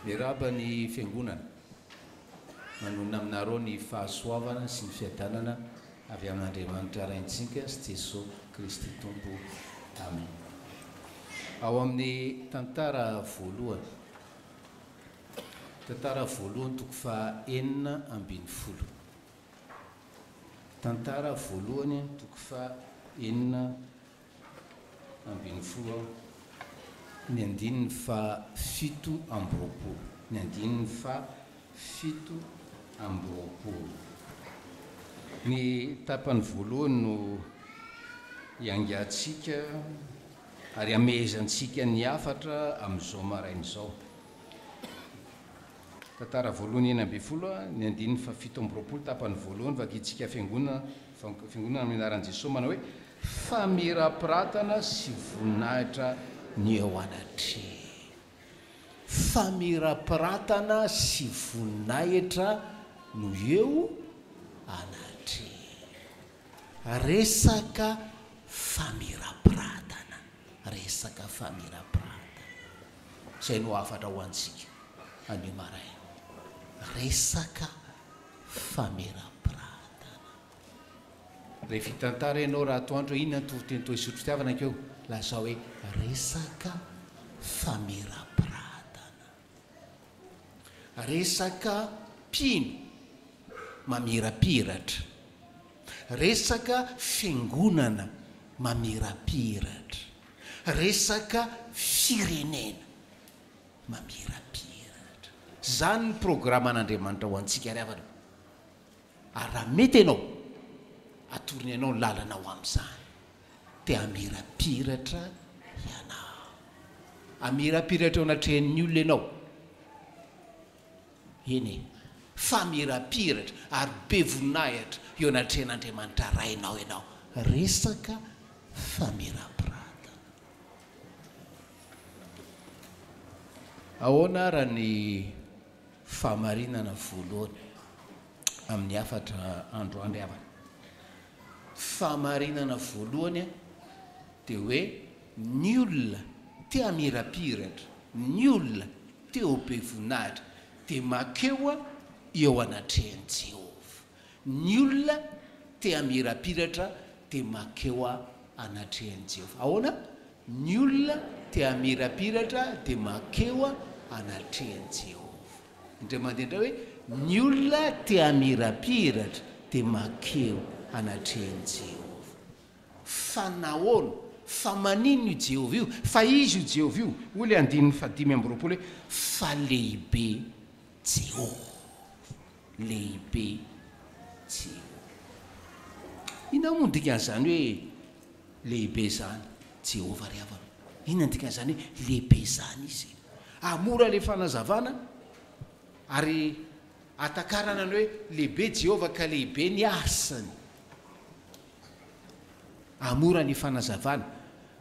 Miarahaba ny Fiangonana. Manonona aminareo ny fahasoavana sy ny fiadanana avy amin'Andriamanitra Raintsika sy Jesoa Kristy Tompo. Amen. Ao amin'ny tantara voalohany. Tantara voalohany toko faha 16. Tantara voalohany toko faha 16 ny andininy faha 27. Ny andininy faha 27. Ny tapany voalohany no hiangatsika ary hamehezantsika ny hafatra amin'izao maraina izao. Tantara voalohany 16, ny andininy faha 27 tapany voalohany vakintsika fiangonana fiangonana amin'ny anaran'i Jesoa manao hoe famirapiratana sy voninahitra ny eo anatrehany. Famirapiratana sy voninahitra no eo anatrehany. Resaka famirapiratana, resaka famirapiratana. Izay no hafatra ho antsika anio maraina. Resaka famirapiratana. Rehefa hitantara ianao raha atoandro hoe inona ny toriteny toa hisotro fitiavana ankeo, lazao hoe resaka famirapiratana. Resaka mpino mamirapiratra. Resaka fiangonana mamirapiratra. Resaka firenena mamirapiratra. Izany ny programan'Andriamanitra ho antsika ry havana. Ary raha mety ianao, atorony anao ny lalana ho amin'izany. Te hamirapiratra ianao. Hamirapiratra eo anatrehan'ny olona ianao. Eny e. Fa mirapiratra ary be voninahitra eo anatrehan'Andriamanitra Rainao ianao. Resaka famirapiratana. Ahoana ara ny fahamarinana voalohany amin'ny hafatra androany ry havana? Fahamarinana voalohany dia hoe ny olona te hamirapiratra, ny olona te ho be voninahitra dia mankeo eo anatrehan'i Jehovah. Ny olona te hamirapiratra dia mankeo anatrehan'i Jehovah. Ahoana? Ny olona te hamirapiratra dia mankeo anatrehan'i Jehovah. Indray mandeha indray hoe, ny olona te hamirapiratra dia mankeo anatrehan'i Jehovah. Fa nahoana? Fa maninona io Jehovah io? Fa iza io Jehovah io? Hoy ilay andininy fahadimy amby 20 hoe, Fa lehibe Jehovah. Lehibe Jehovah. Inona moa no dikan'izany hoe lehibe izany Jehovah ry havana? Inona no dikan'izany hoe lehibe izany Izy? Ah, mora ilay fanazavana ary atakarana ny hoe lehibe Jehovah ka lehibe ny asany. Hahamora ny fanazavana.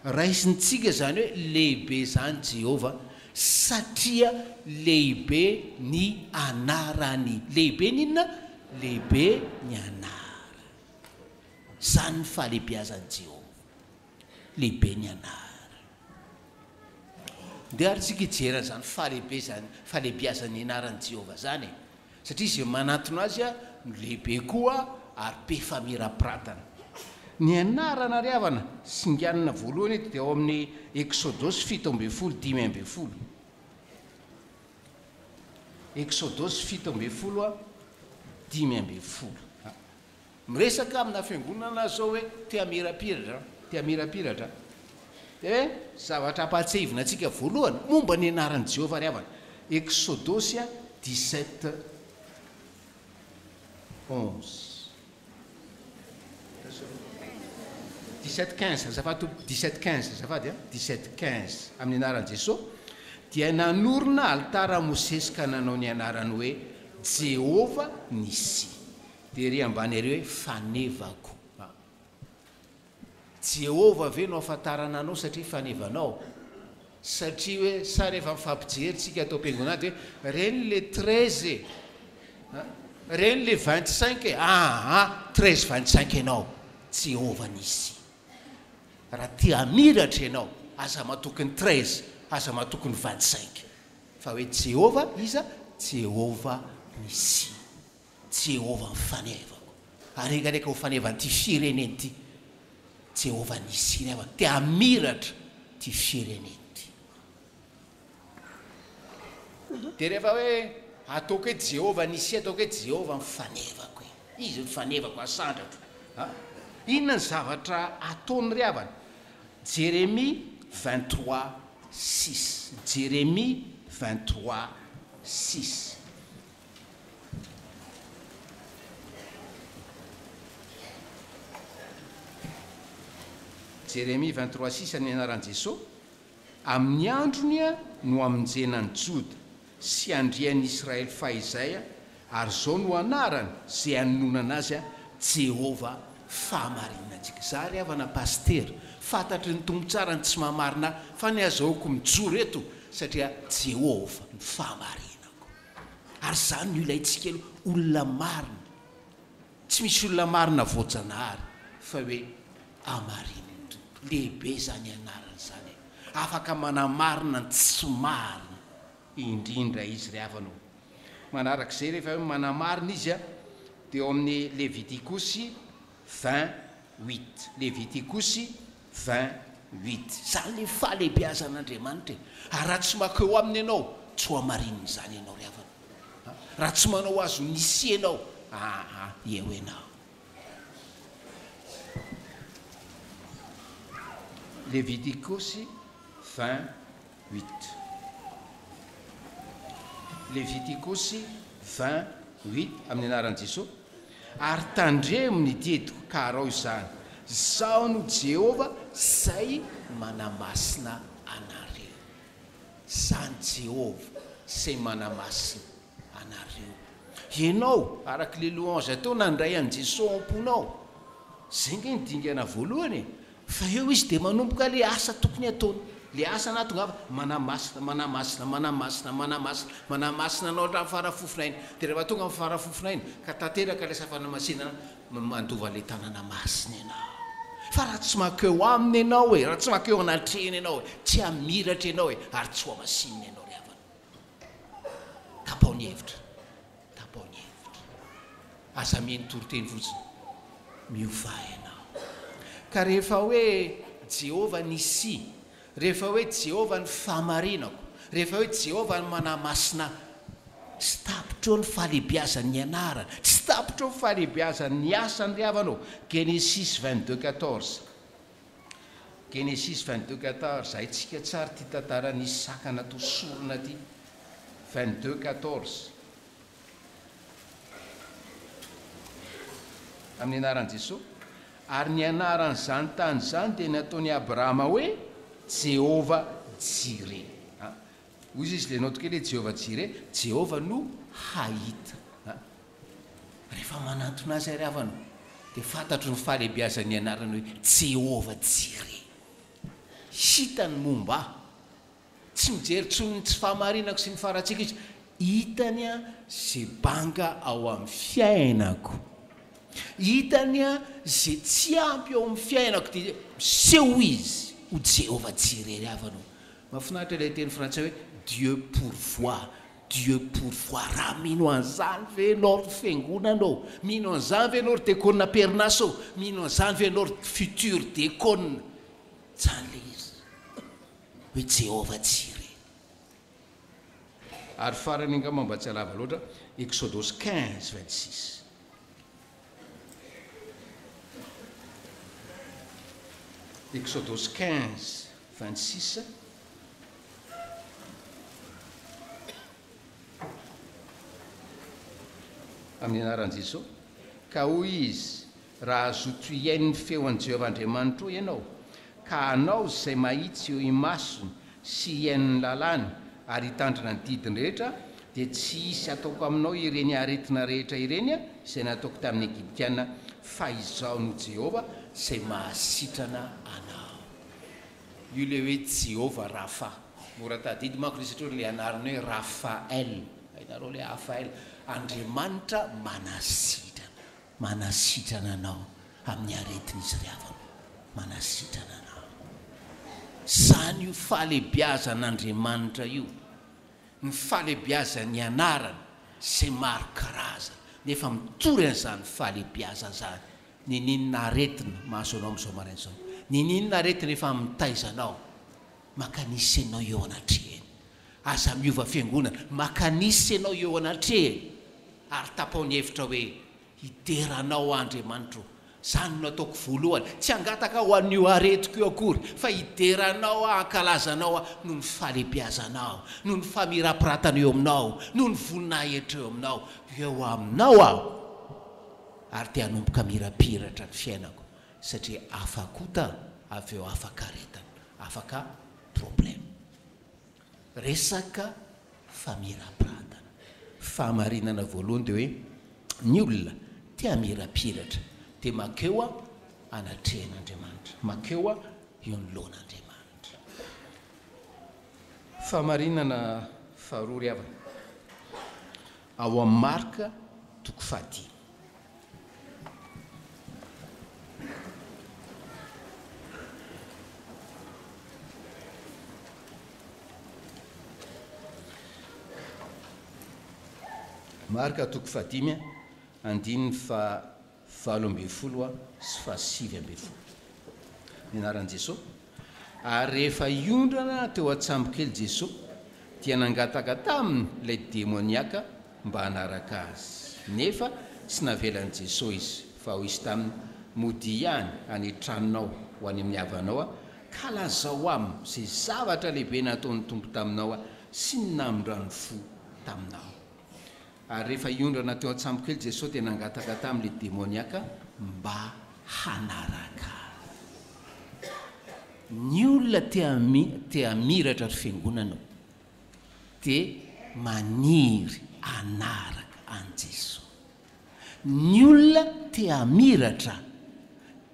Raisintsika izany hoe lehibe izany Jehovah satria lehibe ny anarany. Lehibe ny inona? Lehibe ny anarany. Izany ny fahalehibiazan'i Jehovah. Lehibe ny anarany. Ndeha ary tsika hijery an'izany fahalehibezan, fahalehibiazan'ny anaran'i Jehovah izany e. Satria izay manantona azy no lehibe koa ary be famirapiratana. Ny anarana ry havana, singanina voalohany eto dia ao amin'ny Eksodosy 17 15. Eksodosy 17 15. Miresaka amina fiangonana aho zao hoe te hamirapiratra, te hamirapiratra. Dia hoe zavatra ampahatsiahivina antsika voalohany momba ny anaran'i Jehovah ry havana. Eksodosy 17 11. 17 15, azafady tompoko, 17 15, azafady a, 17 15, amin'ny anaran'i Jesoa, dia nanorina alitara Mosesy ka nanao ny anarany hoe Jehovah Nissi. Dia ery ambany ery hoe fanevako. A. Jehovah ve no ahafantarana anao satria fanevanao? Satria hoe sa rehefa mifampijery tsika ato am-piangonana dia hoe reny le 13 e! A. Reny le 25 e! Aa 13 25 ianao. Jehovah nisy. Raha te hamiratra ianao, aza matoky ny 13, aza matoky ny 25. Fa hoe Jehovah iza? Jehovah Nissi. Jehovah ny fanevako. Ary enga anie ka ho fanevan'ity firenena ity. Jehovah Nissi ry havana. Te hamiratra ity firenena ity. Dia rehefa hoe ataoko hoe Jehovah Nissi, ataoko hoe Jehovah ny fanevako e. Izy ny fanevako, asandratro. A! Inona ny zavatra ataony ry havana? Jeremia 23, 6. Jeremia 23, 6. Jeremia 23, 6 Amin'ny anaran'i Jesoa, Amin'ny androny no hamonjena an'i Joda sy handrian'i Israely fahizay, ary izao no anarany izay hanononana azy, Jehovah fahamarinantsika. Za ry havana pasitera, fantatry ny Tompo tsara ny tsy mahamarina ahy, fa ny azahoako mijoro eto satria Jehovah no fahamarinako. Ary izany no ilaintsika aloha, olona marina. Tsy misy olona marina voajanahary fa hoe amarinin'ny Tompo. Lehibe izany anarana izany e! Afaka manamarina ny tsy marina indrindra Izy ry havana ô! Manaraka izay rehefa hoe manamarina Izy a, dia ao amin'ny Levitikosy 28. Levitikosy 28. Izany ilay fahalehibeazan'Andriamanitra e! Ary raha tsy mankeo Aminy ianao, tsy ho amarinina izany ianao ry havana. Raha tsy manao azy ho nisy enao, aa eo enao. Levitikosy 28. Levitikosy 28, amin'ny anaran'i Jesoa. Ary tandremo ny didiko ka arao izany. Izaho no Jehovah izay manamasina anareo. Izany Jehovah izay manamasina anareo. Ianao, araka ilay louange teo, nandray an'i Jesoa ao am-ponao. Izay ange ny dingana voalohany e. Fa eo Izy dia manomboka ilay asa tokony hataony. Ilay asa nahatongavany, manamasina, manamasina, manamasina, manamasina, manamasina anao hatramin'ny fara-fofonainy. Dia rehefa tonga amin'ny fara-fofonainy, ka tanteraka ilay asa fanamasinana, Mandova ilay tanàna masina ianao. Fa raha tsy mankeo aminy ianao e, raha tsy mankeo anatrehiny ianao e, tsy hamiratra ianao e, ary tsy hohamasinina ianao ry havana. Tapaho ny hevitra. Tapaho ny hevitra. Aza mihaino toriteny fotsiny. Miovà ianao. Ka rehefa hoe Jehovah Nissi, Rehefa hoe Jehovah ny fahamarinako, rehefa hoe Jehovah ny manamasina ahy, tsy tapitra eo ny fahalehibiazan'ny anarany, tsy tapitra eo ny fahalehibiazan'ny asany ry havana ô. Genesis 22 14 Genesis 22 14, haintsika tsara ity tantaran'i Isaka natao sorona ity. 22 14. Amin'ny anaran'i Jesoa. Ary ny anaran'izany tany izany dia nataon'i Abrahama hoe Jehovah Jireh. A, hoy izy ilay naoty kely hoe Jehovah Jireh, Jehovah no hahita. A, rehefa manantona azy ary havana, dia fantatro ny fahalehibiazan'ny anarany hoe Jehovah Jireh. Hita ny momba ahy. Tsy mijery intsony ny tsy fahamarinako sy ny faharatsiako izy. Hitany ze banga ao amin'ny fiainako. Hitany ze tsy ampy ao amin'ny fiainako dia miseho izy ho Jehovah tsy irery havana o. Mahafinaritra ilay teny frantsay hoe Dieu pourvoit, Dieu pourvoit. Raha mino an'izany ve ianao ry fiangonana ô? Mino an'izany ve ianao ry dekona am-perinasa ô? Mino an'izany ve ianao ry futur dekona? Izany ilay izy. Hoe Jehovah Jireh. Ary farany angamba mba tsy halava loatra, Exodosy 15, 26. Exodosy 15, 26. Amin'ny anaran'i Jesosy. Ka hoy izy, Raha hazoto hihaino ny feon'i Jehovah Andriamanitrao ianao, ka hanao izay mahitsy eo imasony sy hihaino ny lalàny ary hitandrina ny didiny rehetra, dia tsy hisy hataoko aminao ireny aretina rehetra ireny izay nataoko tamin'ny Egyptiana, fa Izaho no Jehovah izay mahasitrana anao. Io ilay hoe Jehovah Rafa. Mora tadidy manko ilay satria ilay anarany hoe Raphaël. Hainareo ilay Raphaël. Andriamanitra manasitrana. Manasitrana anao amin'ny aretina izy ry havana. Manasitrana anao. Izany io fahalehibiazan'Andriamanitra io. Ny fahalebiazan'ny anarana izay maro karazana nefa mitory an'izany fahalebiazana izany. Ninininona aretina mahazo anao amin'izao maraina izao? Ninininona aretina efa mitaiza anao? Mankanisa ianao eo anatrehany. Aza miova fiangonana. Mankanisa ianao eo anatrehany ary tapaho ny hevitra hoe, Hidera Anao aho Andriamanitro. Izany no ataoko voalohany. Tsy hangataka ho an'io aretiko io akory, fa hidera Anao aho, hankalaza Anao aho noho ny fahalehibiazanao, noho ny famirapiratana eo Aminao, noho ny voninahitra eo Aminao. Eo Aminao aho. Ary dia hanomboka hamirapiratra ny fiainako, satria afak'ota avy eo afaka aretina, afaka problème. Resaka famirapiratana. Fahamarinana voalohany dia hoe ny olona te hamirapiratra dia mankeo anatrehan'Andriamanitra, mankeo eo anoloan'Andriamanitra. Fahamarinana faharoa ry havana, ao amin'ny Marka toko fahadimy. Marka toko fahadimy andininy faha 18 sy faha 19. Ny anaran'i Jesoa. Ary rehefa hiondrana teo an-tsambokely Jesoa, dia nangataka taminy ilay demoniaka mba hanaraka Azy. Nefa tsy navelan'i Jesoa izy, fa hoy Izy taminy, Modia ihany any an-tranonao ho any amin'ny havanao, ka lazao aminy izay zavatra lehibe nataon'ny Tompo taminao sy ny namindrany fo taminao. Ary rehefa hiondrana teo an-tsambokely Jesoa dia nangataka tamin'ilay demoniaka mba hanaraka Azy. Ny olona te te hamiratra ry fiangonana ô, dia maniry hanaraka an'i Jesoa. Ny olona te hamiratra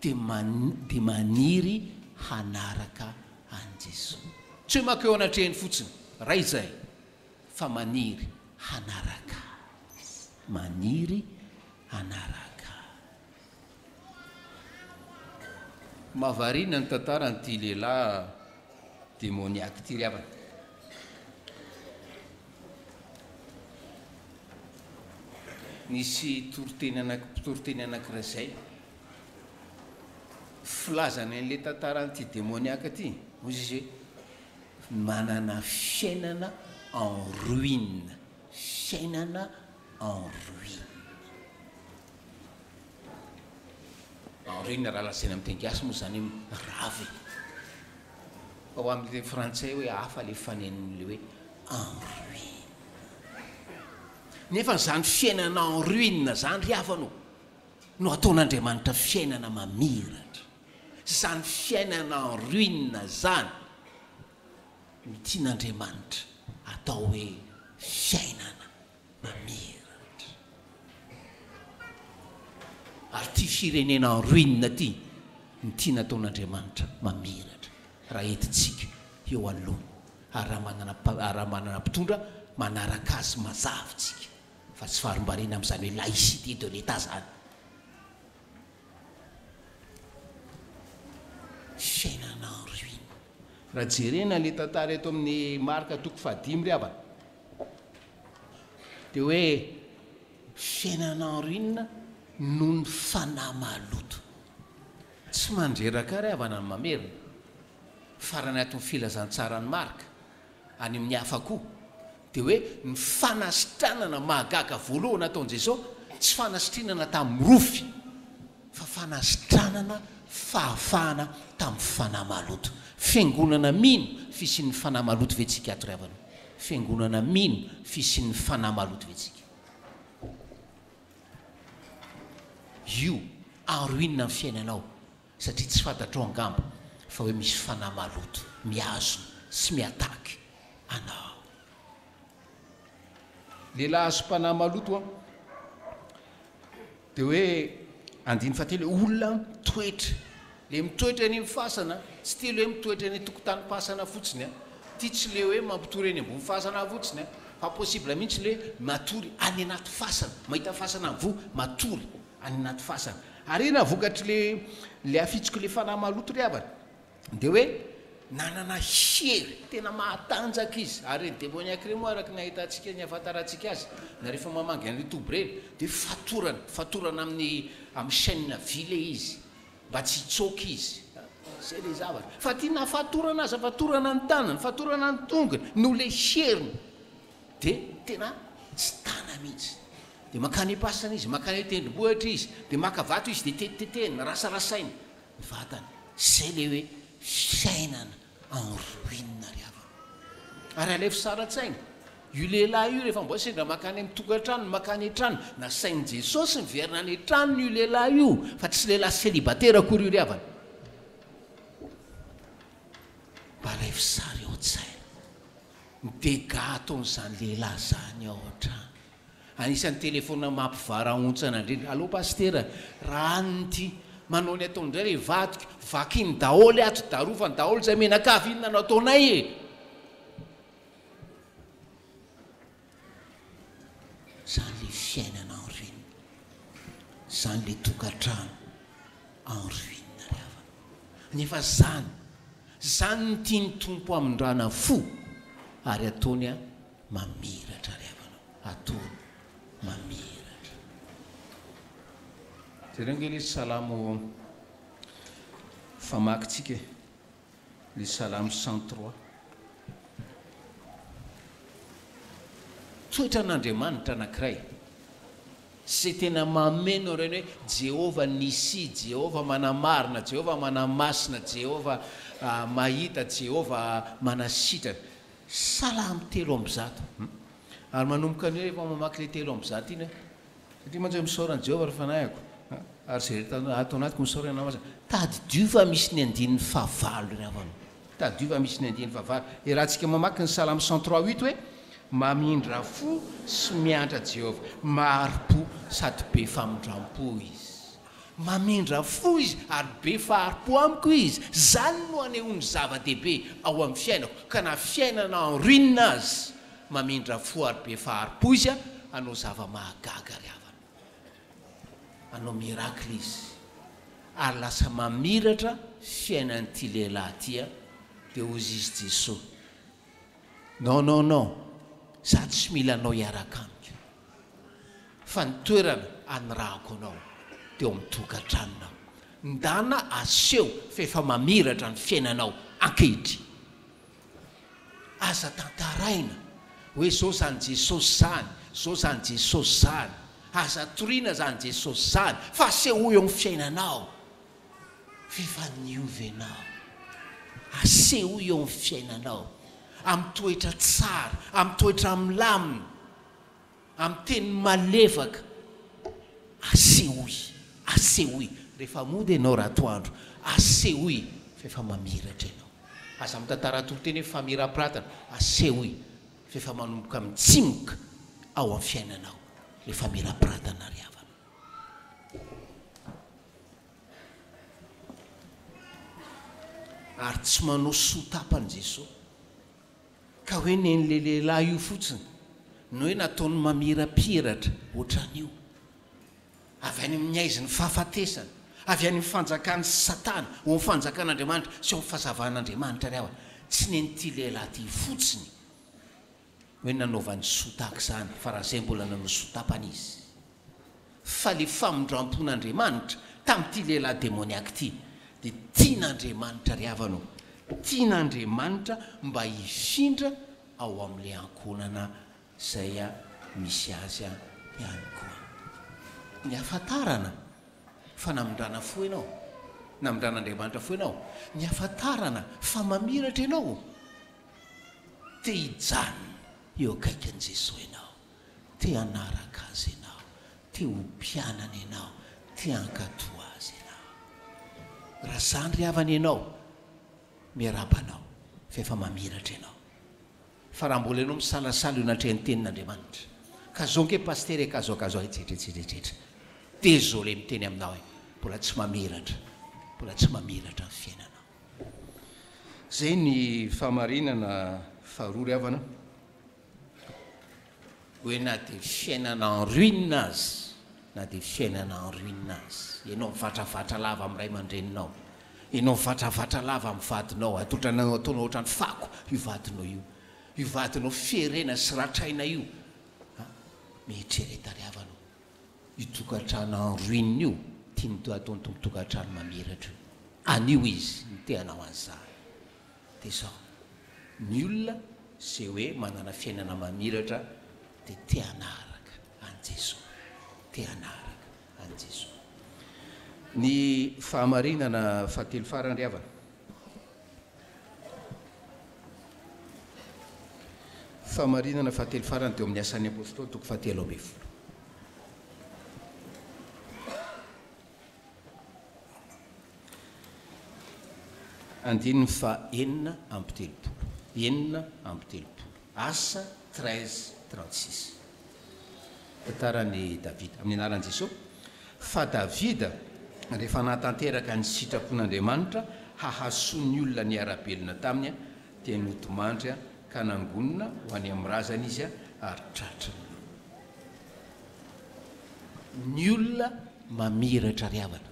dia dia maniry hanaraka an'i Jesoa. Tsy hoe mankeo anatrehany fotsiny, ray izay. fa maniry hanaraka azy, maniry hanaraka azy. Mahavariana ny tantaran'ity lehilahy demoniaka ity ry havana. Nisy toriteny anaky mpitoriteny anankiray izay, filazany an'ilay tantaran'ity demoniaka ity, hoy izy hoe, Manana fiainana en ruine, fiainana en ruine. En ruine raha lazaina amin'ny teny gasy moa izany hoe rava e. Fa ho amin'ny teny frantsay hoe hafa ilay fanenon'ilay hoe en ruine. Nefa izany fiainana en ruine izany ry havana ô, no ataon'Andriamanitra fiainana mamiratra. Izany fiainana en ruine izany no tian'Andriamanitra atao hoe fiainana mamiratra. Ary ity firenena en ruine ity no tiana ataon'Andriamanitra mamiratra raha entintsika eo anoloany ary raha manana raha manana mpitondra manaraka azy mazava isika fa tsy varimbariana amin'izany hoe laïcité de l'Etat izany. Fiainana en ruine. Raha jerena ilay tantara eto amin'ny Marka toko fahadimy ry havana, dia hoe fiainana en ruine noho ny fanahy maloto. Tsy mandreraka ry havana ny mamerina. Farany ato amin'ny filazantsaran'i Marka, any amin'ny hafa koa, dia hoe ny fanasitranana mahagaga voalohany nataon'i Jesoa, tsy fanasitrinana tamin'ny rofy, fa fanasitranana fahafahana tamin'ny fanahy maloto. Fiangonana mino fisian'ny fanahy maloto ve tsika ato ry havana? Fiangonana mino fisian'ny fanahy maloto ve tsika? Io en ruine ny fiainanao. Satria tsy fantatrao angamba fa hoe misy fanahy maloto mihazona sy mi-attaque anao. Lehilahy azom-panahy maloto an! Dia hoe andininy fahatelo hoe olona mitoetra. Ilay mitoetra eny amin'ny fasana, tsy ity ilay hoe mitoetra eny an-tokotanim-pasana fotsiny an! Ity tsy ilay hoe mampitory eny ambony fasana fotsiny an! Fa possible mihitsy ilay hoe matory any anaty fasana, mahita fasana mivoha, matory. any anaty fasana. Ary inona vokatr'le le afitsok'le fanahy maloto ry havana? Dia hoe Nanana hery tena mahatanjaka izy. Ary ireny demoniaque ireny moa araka ny ahitantsika ny ahafantarantsika azy, na rehefa mamangy an'ireny toby ireny, dia fatorana, fatorana amin'ny amin'ny chaîne vy ilay izy, mba tsy hitsoaka izy. Izay ilay zavatra. Fa aty na fatorana aza, fatorana ny tanany, fatorana ny tongony, noho ilay heriny, dia tena tsy tana mihitsy. Dia mankany am-pasana izy, mankany an-tendrombohitra izy, dia maka vato izy, dia tetitetehiny, rasarasainy. Ny vatana. Izay ilay hoe fiainana en ruine ry havana. Ary alaivo sary an-tsaina, io lehilahy io rehefa mbola sendra mankany amin'ny tokantranony, mankany an-trano, nasain'i Jesosy miverina any an-tranony io lehilahy io, fa tsy lehilahy célibataire akory io ry havana. Mba alaivo sary ao an-tsaina ny dégâts ataon'izany lehilahy izany ao an-trano. Anisan'ny telephone mampivarahontsana indrindra. Allo Pasitera, raha any ity, manao ny ataony indray le vadiko, vakiny daholo ato, darofany daholo izay menakavy, inona no ataonay e? Zany le fiainana en ruine, zany le tokantrano en ruine ry havana. Nefa zany, zany no tian'ny Tompo hamindrana fo ary ataony a. Mamiratra ry havana o, atoro mamiratra. Jereo ange ilay salamo famakintsika e, ilay salamo 103. Toetran'Andriamanitra anankiray izay tena mameno ireny hoe Jehovah Nissi, Jehovah manamarina, Jehovah manamasina, Jehovah mahita, Jehovah manasitrana. Salamo 103. Ary manomboka anio rehefa mamaky ilay 103 iny aho, satria mantsy hoe misaora an'i Jehovah ry fanahiko, ary izay rehetra ato anatiko misaora Anao aza. Tadidio fa misy ny andininy fahavalo ry havana. Tadidio fa misy ny andininy fahavalo. Iarahantsika mamaky ny Salamo 103 huit hoe, Mamindra fo sy miantra Jehovah, mahari-po sady be famindram-po Izy. Mamindra fo Izy ary be fahari-po amiko Izy. Izany no anehoany zava-dehibe ao amin'ny fiainako, ka na fiainana en ruine aza, mamindra fo ary be fahari-po Izy hanao zava-mahagaga ry havana. Hanao miracle Izy. Ary lasa mamiratra fiainan'ity lehilahy ity an, dia hozy Izy Jesoa, Non non non, za tsy mila anao hiaraka amiko. Fa ny toerana anirahako anao teo amin'ny tokantranonao. Ndana aseho fa efa mamiratra ny fiainanao ankehitriny. Aza tantaraina hoe zao zany Jesosy zany, zao zany Jesosy zany. Aza toriana zany Jesosy zany fa asehoy eo amin'ny fiainanao fa efa niova ianao. Asehoy eo amin'ny fiainanao amin'ny toetra tsara, amin'ny toetra milamina. Amin'ny teny malefaka, asehoy, asehoy, rehefa mody ianao ratoandro, asehoy fa efa mamiratra ianao. Aza mitantara toriteny hoe famirapiratana, asehoy fa efa manomboka mitsimoka ao amin'ny fiainanao ilay famirapiratana ry havana. Ary tsy manao soa tapany Jesoa. Ka hoe nen'le lehilahy io fotsiny no hoe nataony mamirapiratra ohatran'io. Avy any amin'ny haizin'ny fahafatesana, avy any amin'ny fanjakan'i Satana, ho amin'ny fanjakan'Andriamanitra sy ao amin'ny fahazavan'Andriamanitra ry havana. Tsy nen'ity lehilahy ity fotsiny hoe nanaovany soa tahaka izany, fa raha izay mbola nanao soa tapany izy. Fa le famindrampon'Andriamanitra tamin'ity lehilahy demoniaka ity dia tian'Andriamanitra ry havana o, tian'Andriamanitra mba hifindra ao amin'ilay ankohonana izay misy azy ihany koa. Ny hafantarana fa namindrana fo ianao, namindran'Andriamanitra fo ianao, ny hafantarana fa mamiratra ianao, te hijanona eo akaikin'i Jesoa ianao. Te hanaraka Azy ianao, te ho mpianany ianao, te hankatò Azy ianao. Raha izany ry havana ianao, miarahaba anao fa efa mamiratra ianao. Fa raha mbola ianao misalasala eo anatrehan'ny Tenin'Andriamanitra, ka zao ange Pasitera e, ka zao ka zao, etsetra etsetra etsetra. Désolé miteny aminao e, mbola tsy mamiratra, mbola tsy mamiratra ny fiainanao. Izay ny fahamarinana faharoa ry havana. Hoe na dia fiainana en ruine aza, na dia fiainana en ruine aza, ianao mivatravatra lava amin'ny ray aman-dreninao, Ianao mivatravatra lava amin'ny vadinao, atotranao ataonao ohatran'ny fako io vadinao io. Io vadinao ferena sy ratraina io. A! Mieritrereta ry havana o. Io tokantrano en ruine io, tiany ataony tokantrano mamiratra io. Anio izy no te hanao an'izany. Dia izao, ny olona izay hoe manana fiainana mamiratra dia te hanaraka an'i Jesoa. Te hanaraka an'i Jesoa. Ny fahamarinana fahatelo farany ry havana. Fahamarinana fahatelo farany dia ao amin'ny Asan'ny Apostoly toko fahatelo ambin'ny folo. Andininy faha 36, 36, Asa 13 36. Tantaran'i Davida. Amin'ny anaran'i Jesoa. Fa Davida, rehefa nahatanteraka ny sitrapon'Andriamanitra hahasoa ny olona niara-belona taminy, dia nodimandry ka nangonina ho any amin'ny razany izy ary tratry ny loha. Ny olona mamiratra ry havana.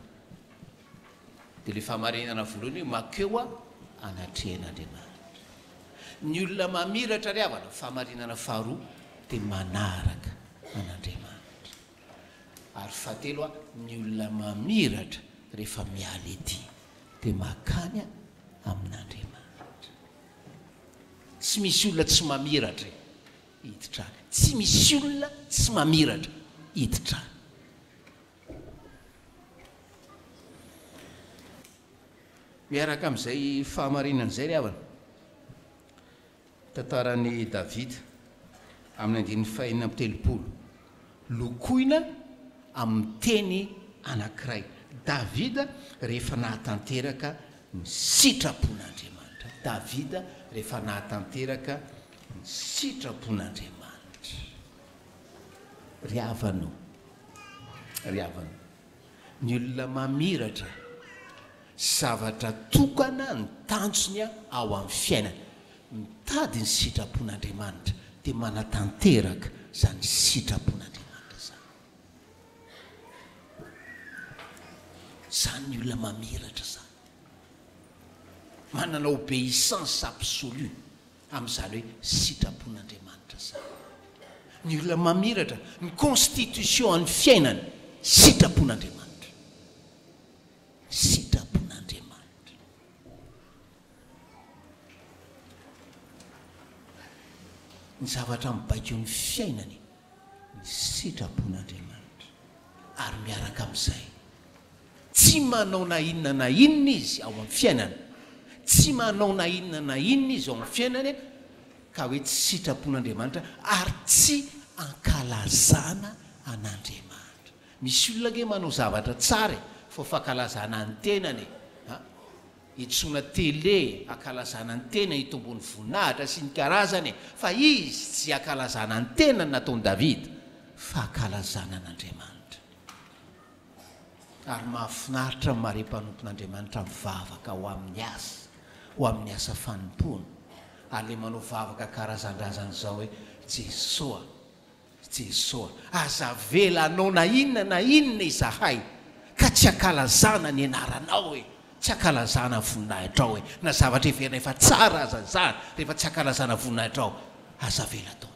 Dia ilay fahamarinana voalohany hoe makeo aho anatrehan'Andriamanitra. Ny olona mamiratra ry havana, fahamarinana faharoa dia manaraka an'Andriamanitra. Ary fahatelo ny olona mamiratra rehefa miala ety dia makany amin'Andriamanitra. Tsy misy olona tsy mamiratra e. Hiditra any. Tsy misy olona tsy mamiratra hiditra any. Miaraka amin'izay fahamarinana izay ry havana, tantaran'i Davida amin'ny andininy fahenina amby telopolo, lokoina amin'ny teny anankiray, Davida rehefa nahatanteraka ny sitrapon'Andriamanitra. Davida rehefa nahatanteraka ny sitrapon'Andriamanitra. Ry havana ô, ry havana ô, ny olona mamiratra, zavatra tokana ny tanjony ao amin'ny fiainany, mitady ny sitrapon'Andriamanitra dia manatanteraka izany sitrapon'Andriamanitra izany. Izany ny olona mamiratra izany. Manana obéissance absolue. amin'izany hoe sitrapon'Andriamanitra izany. Ny olona mamiratra, ny constitution an'ny fiainany, sitrapon'Andriamanitra. Sitrapon'Andriamanitra. Ny zavatra mibaiko ny fiainany, ny sitrapon'Andriamanitra. Ary miaraka amin'izay, Tsy manao na inona na inona izy ao amin'ny fiainany. Tsy manao na inona na inona izy ao amin'ny fiainany ka hoe tsy sitrapon'Andriamanitra ary tsy ankalazana an'Andriamanitra. Misy olona ange manao zavatra tsara e, fa ho fankalazana ny tenany e. A, Antsoina télé ankalazana ny tenany hitomboan'ny voninahitra sy ny karazany e, fa izy tsy ankalazana ny tenany nataon'i Davida fa ankalazana an'Andriamanitra. Ary mahafinaritra ny mahare mpanompon'Andriamanitra mivavaka ho amin'ny asa, ho amin'ny asa fanompoana, ary ilay manao vavaka karazandrazana izao hoe, Jesoa, Jesoa, aza avela hanao na inona na inona izahay ka tsy hankalazana ny anaranao e, tsy hankalazana ny voninahitrao e, na zavatra heverinay fa tsara aza izany, rehefa tsy hankalazana voninahitrao, aza avela ataonay.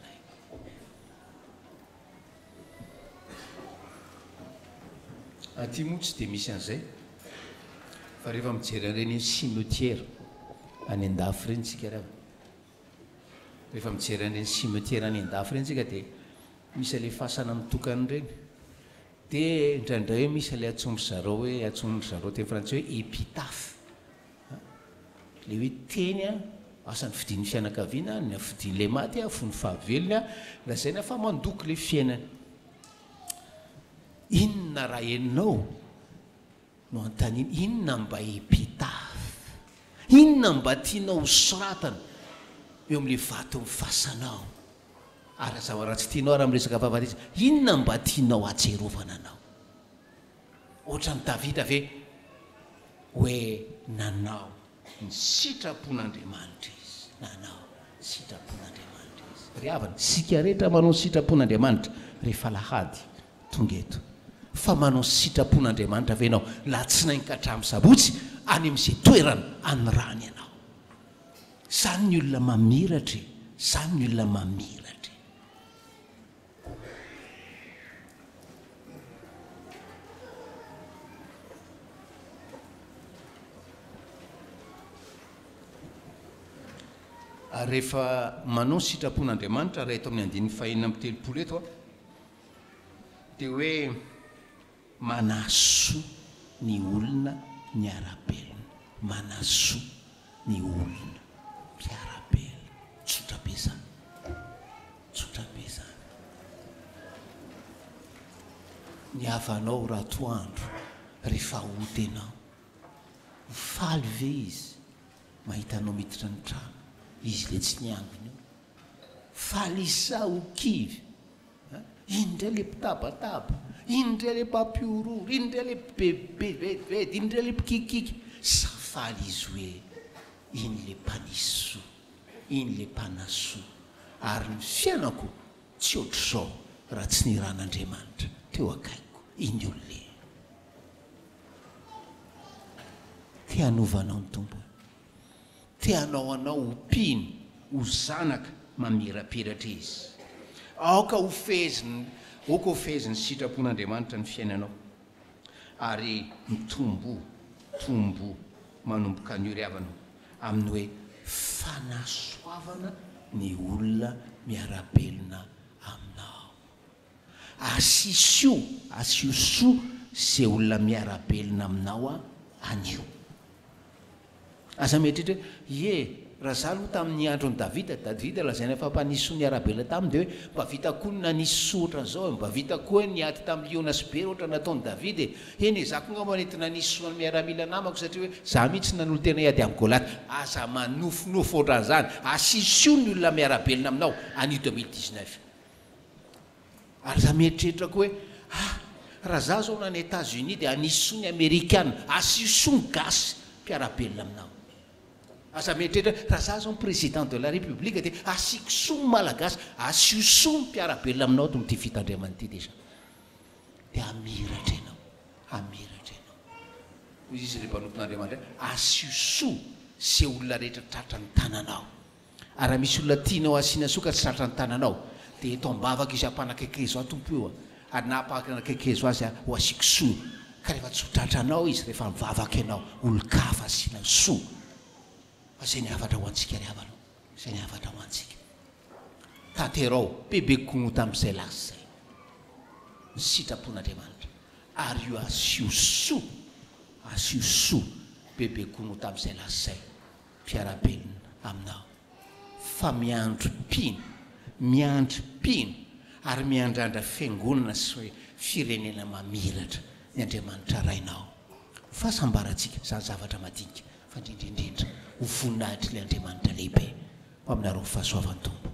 Aty moa tsy dia misy an'izay fa rehefa mijery an'ireny cimetière any an-dafy ireny tsika ry havana, rehefa mijery an'ireny cimetière any an-dafy ireny tsika dia misy an'ilay fasana mitokana ireny, dia indraindray hoe misy an'ilay antsoin-dry zareo hoe, antsoin-dry zareo teny frantsay hoe epitaphe. Ilay hoe teny an, asa nofidin'ny fianakaviana, nofidin'ilay maty an, fony fahavelony an, lazaina fa mandoko ilay fiainany. Inona raha ianao no anontaniana, inona mba epitaphe? Inona mba tianao ho soratana eo amin'ilay vaton'ny fasanao? Ary aza raha tsy tianao ary miresaka fahafatesana, inona mba tianao hahatsiarovana anao? Ohatran'i Davida ve hoe nanao ny sitrapon'Andriamanitra izy? Nanao ny sitrapon'Andriamanitra izy. Ry havana, isika rehetra manao ny sitrapon'Andriamanitra rehefa alahady tonga eto. Fa manao ny sitrapon'Andriamanitra ve ianao latsinainy ka hatramin'ny sabotsy any amin'izay toerana anirahany anao? Izany ny olona mamiratra e! Izany ny olona mamiratra e! Ary rehefa manao ny sitrapon'Andriamanitra, raha eto amin'ny andininy fahenina amby 30 eto, dia hoe manasoa ny olona miara-belona, manasoa ny olona mpiara-belona. Tsotra be izany, tsotra be izany. Ny havanao ratoandro rehefa hody ianao, ho faly ve izy mahita anao miditra ny trano, izy ilay tsy niangona io? Faly izy sa ho kivy? A! Iny indray ilay mpitabataba, iny indray ilay mpampihorohoro, iny indray ilay mpibebebedy, iny indray ilay mpikikiky. Sa faly izy hoe iny ilay mpanisy soa, iny ilay mpanasoa, ary ny fiainako tsy ohatr'izao raha tsy niran'Andriamanitra teo akaikiko iny olona iny. Te hanova anao ny Tompo e. Te hanao anao ho mpino, ho zanaka mamirapiratra Izy. Aoka ho feheziny, aoka ho fehezin'ny sitrapon'Andriamanitra ny fiainanao. Ary mitomboa, tomboa manomboka anio ry havana o, amin'ny hoe fanasoavana ny olona miara-belona aminao. Asisio, asio soa izay olona miara-belona aminao anio. Aza mieritreritra hoe, Ie, raha izaho aloha tamin'ny andron'i Davida, Davida lazaina fa mpanisy soa niara-belona taminy, dia hoe, mba vita koa ny nanisy soa ohatran'izao e, mba vita koa ny niady tamin'ny liona sy bera ohatra nataon'i Davida e. Eny e, izaho koa angamba nety nanisy soa ny miaramila namako satria hoe izaho mihitsy nanolo-tena hiady amin'i Goliata. Aza manofinofy ohatran'izany. Asisio ny olona miara-belona aminao anio 2019. Ary za mieritreritra koa hoe ah! Raha za zao nany Etats Unis dia hanisy soa ny Amerikana, asio soa ny gasy mpiara-belona aminao. Aza mieritreritra hoe raha za zao ny président de la république dia asiako soa ny Malagasy, asio soa ny mpiara-belona aminao ato amin'ity fitandremana ity déjà. Dia hamiratra ianao, hamiratra ianao. Hoy izy ry mpanompon'Andriamanitra, asio soa ze olona rehetra tratran'ny tananao. Ary raha misy olona tianao hasiana soa ka tsy tratran'ny tananao, dia eto am-bavaka izy ampanakekezo ahy Tompo io a, ary na ampanakekezo azy aho ho asiako soa, ka rehefa tsy ho tratranao izy rehefa mivavaka ianao, olon-kafa asiana soa. Fa izay ny hafatra ho antsika ry havana o, izay ny hafatra ho antsika. Tanterao bebe kokoa tamin'izay lasa izay ny sitrapon'Andriamanitra, ary io asio soa, asio soa bebe kokoa tamin'izay lasa izay. mpiara-belona aminao fa miandry mpino, miandry mpino ary miandrandra fiangonana sy firenena mamiratra ny Andriamanitra Rainao. Ho fahasambarantsika izany zavatra madinika fa indrindra indrindra ho voninahitr'ilay Andriamanitra lehibe ho aminareo ny fahasoavan'ny Tompo.